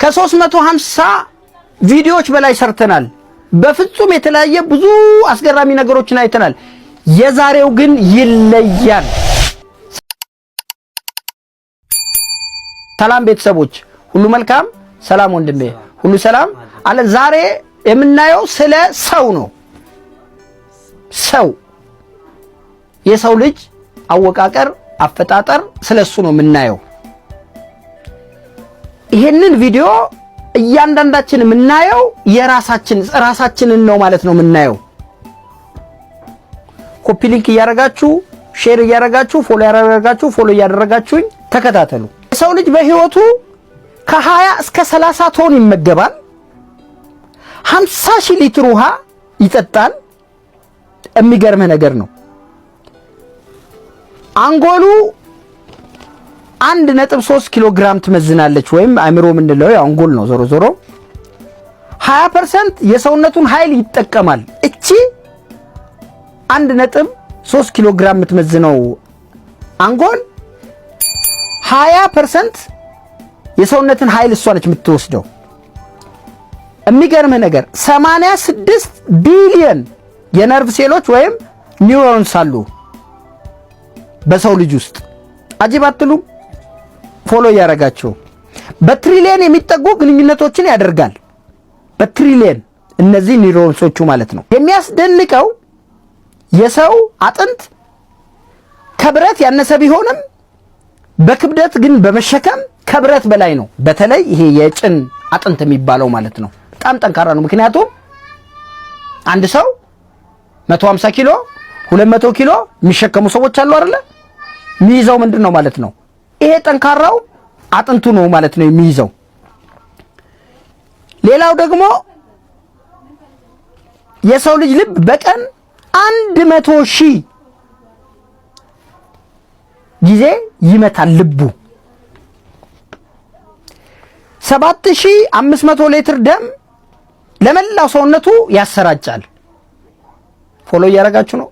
ከ350 ቪዲዮዎች በላይ ሰርተናል። በፍጹም የተለያየ ብዙ አስገራሚ ነገሮችን አይተናል። የዛሬው ግን ይለያል። ሰላም ቤተሰቦች ሁሉ መልካም፣ ሰላም ወንድሜ፣ ሁሉ ሰላም አለ። ዛሬ የምናየው ስለ ሰው ነው። ሰው የሰው ልጅ አወቃቀር፣ አፈጣጠር ስለሱ ነው የምናየው። ይሄንን ቪዲዮ እያንዳንዳችን የምናየው የራሳችን ራሳችንን ነው ማለት ነው የምናየው። copy link እያደረጋችሁ፣ share እያደረጋችሁ፣ follow ያደረጋችሁ፣ follow እያደረጋችሁኝ ተከታተሉ። የሰው ልጅ በህይወቱ ከ20 እስከ 30 ቶን ይመገባል። 50 ሺህ ሊትር ውሃ ይጠጣል። የሚገርምህ ነገር ነው። አንጎሉ 1.3 ኪሎ ግራም ትመዝናለች። ወይም አእምሮ የምንለው ያው አንጎል ነው። ዞሮ ዞሮ 20% የሰውነቱን ኃይል ይጠቀማል። እቺ 1.3 ኪሎ ግራም የምትመዝነው አንጎል 20% የሰውነትን ኃይል እሷ ነች የምትወስደው። የሚገርምህ ነገር 86 ቢሊዮን የነርቭ ሴሎች ወይም neurons አሉ በሰው ልጅ ውስጥ። አጂብ አትሉም? follow እያደረጋቸው በትሪሊየን የሚጠጉ ግንኙነቶችን ያደርጋል። በትሪሊየን እነዚህ neurons ኦቹ ማለት ነው። የሚያስደንቀው የሰው አጥንት ከብረት ያነሰ ቢሆንም በክብደት ግን በመሸከም ከብረት በላይ ነው። በተለይ ይሄ የጭን አጥንት የሚባለው ማለት ነው በጣም ጠንካራ ነው። ምክንያቱም አንድ ሰው 150 ኪሎ፣ 200 ኪሎ የሚሸከሙ ሰዎች አሉ አይደለ? የሚይዘው ምንድን ነው ማለት ነው? ይሄ ጠንካራው አጥንቱ ነው ማለት ነው የሚይዘው። ሌላው ደግሞ የሰው ልጅ ልብ በቀን 100,000 ጊዜ ይመታል። ልቡ 7500 ሊትር ደም ለመላው ሰውነቱ ያሰራጫል። follow እያደረጋችሁ ነው።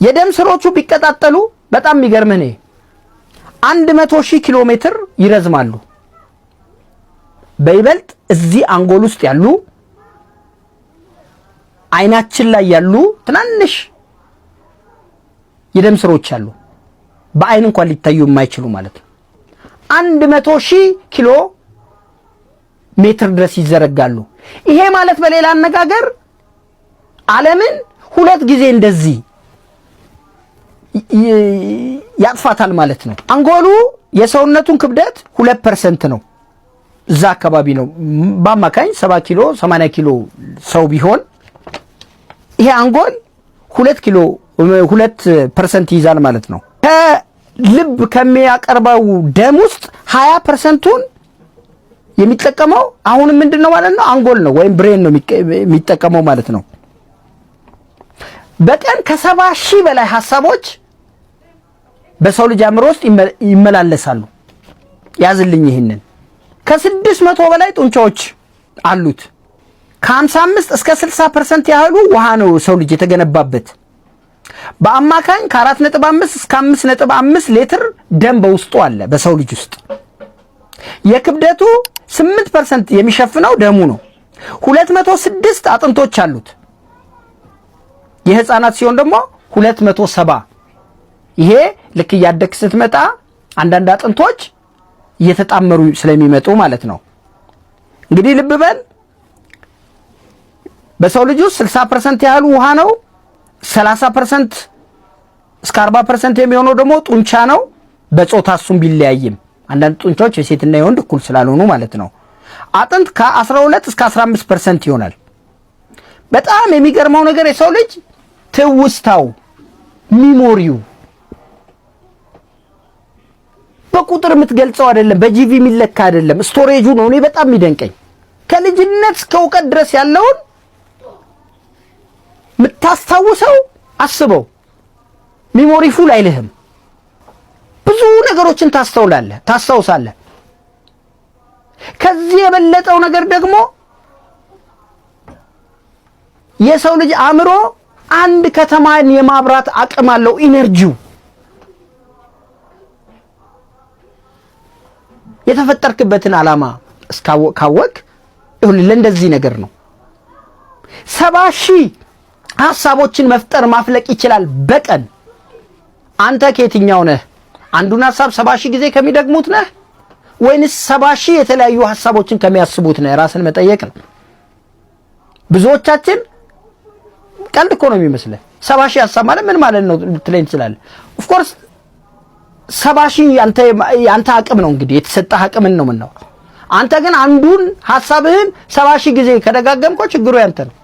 የደም ስሮቹ ቢቀጣጠሉ በጣም የሚገርምህ ነው 100,000 ኪሎ ሜትር ይረዝማሉ። በይበልጥ እዚህ አንጎል ውስጥ ያሉ፣ አይናችን ላይ ያሉ ትናንሽ የደም ስሮች አሉ። በአይን እንኳን ሊታዩ የማይችሉ ማለት ነው። 100,000 ኪሎ ሜትር ድረስ ይዘረጋሉ። ይሄ ማለት በሌላ አነጋገር ዓለምን ሁለት ጊዜ እንደዚህ ያጥፋታል ማለት ነው። አንጎሉ የሰውነቱን ክብደት 2% ነው። እዛ አካባቢ ነው። በአማካኝ 70 ኪሎ፣ 80 ኪሎ ሰው ቢሆን ይሄ አንጎል 2 ኪሎ 2% ይይዛል ማለት ነው። ከልብ ከሚያቀርበው ደም ውስጥ 20%ቱን የሚጠቀመው አሁንም ምንድን ነው ማለት ነው? አንጎል ነው ወይም brain ነው የሚጠቀመው ማለት ነው። በቀን ከ70,000 በላይ ሀሳቦች በሰው ልጅ አእምሮ ውስጥ ይመላለሳሉ። ያዝልኝ ይህንን። ከ600 በላይ ጡንቻዎች አሉት። ከ55 እስከ 60% ያህሉ ውሃ ነው ሰው ልጅ የተገነባበት። በአማካኝ ከ4.5 እስከ 5.5 ሊትር ደም በውስጡ አለ በሰው ልጅ ውስጥ። የክብደቱ 8% የሚሸፍነው ደሙ ነው። 206 አጥንቶች አሉት። የህፃናት ሲሆን ደግሞ 270። ይሄ ልክ እያደግክ ስትመጣ አንዳንድ አጥንቶች እየተጣመሩ ስለሚመጡ ማለት ነው። እንግዲህ ልብ በል፣ በሰው ልጅ ውስጥ 60% ያህሉ ውሃ ነው። 30% እስከ 40% የሚሆነው ደግሞ ጡንቻ ነው። በጾታ እሱም ቢለያይም አንዳንድ ጡንቻዎች የሴትና የወንድ እኩል ስላልሆኑ ማለት ነው። አጥንት ከ12 እስከ 15% ይሆናል። በጣም የሚገርመው ነገር የሰው ልጅ ትውስታው፣ memory ው በቁጥር የምትገልጸው አይደለም፣ በ GB የሚለካ አይደለም። storage ኡ ነው እኔ በጣም የሚደንቀኝ። ከልጅነት እስከ እውቀት ድረስ ያለውን የምታስታውሰው አስበው። Memory full አይልህም። ብዙ ነገሮችን ታስተውላለህ፣ ታስታውሳለህ። ከዚህ የበለጠው ነገር ደግሞ የሰው ልጅ አእምሮ አንድ ከተማን የማብራት አቅም አለው። Energy ው የተፈጠርክበትን ዓላማ ካወቅ ይሁን ለእንደዚህ ነገር ነው። 70,000 ሀሳቦችን መፍጠር ማፍለቅ ይችላል በቀን። አንተ ከየትኛው ነህ? አንዱን ሀሳብ 70,000 ጊዜ ከሚደግሙት ነህ ወይንስ 70,000 የተለያዩ ሀሳቦችን ከሚያስቡት ነህ? ራስን መጠየቅ ነው። ብዙዎቻችን ቀልድ እኮ ነው የሚመስልህ። 70,000 ሀሳብ ማለት ምን ማለት ነው ልትለኝ ትችላለህ። Of course 70,000 ያንተ አቅም ነው፣ እንግዲህ የተሰጠህ አቅምን ነው የምናወራው። አንተ ግን አንዱን ሀሳብህን 70,000 ጊዜ ከደጋገምከው ችግሩ ያንተ ነው።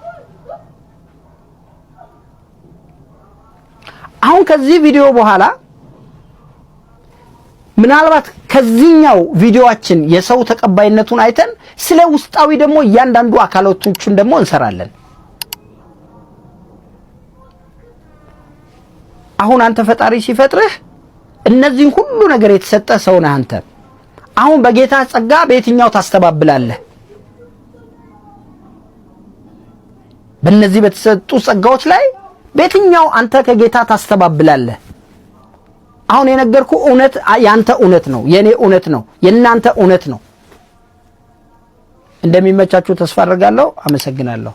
አሁን ከዚህ ቪዲዮ በኋላ ምናልባት ከዚህኛው ቪዲዮአችን የሰው ተቀባይነቱን አይተን ስለ ውስጣዊ ደግሞ እያንዳንዱ አካላቶችን ደግሞ እንሰራለን። አሁን አንተ ፈጣሪ ሲፈጥርህ እነዚህን ሁሉ ነገር የተሰጠ ሰው ነህ አንተ። አሁን በጌታ ጸጋ በየትኛው ታስተባብላለህ? በእነዚህ በተሰጡ ጸጋዎች ላይ በየትኛው አንተ ከጌታ ታስተባብላለህ? አሁን የነገርኩህ እውነት ያንተ እውነት ነው፣ የኔ እውነት ነው፣ የእናንተ እውነት ነው። እንደሚመቻችሁ ተስፋ አድርጋለሁ። አመሰግናለሁ።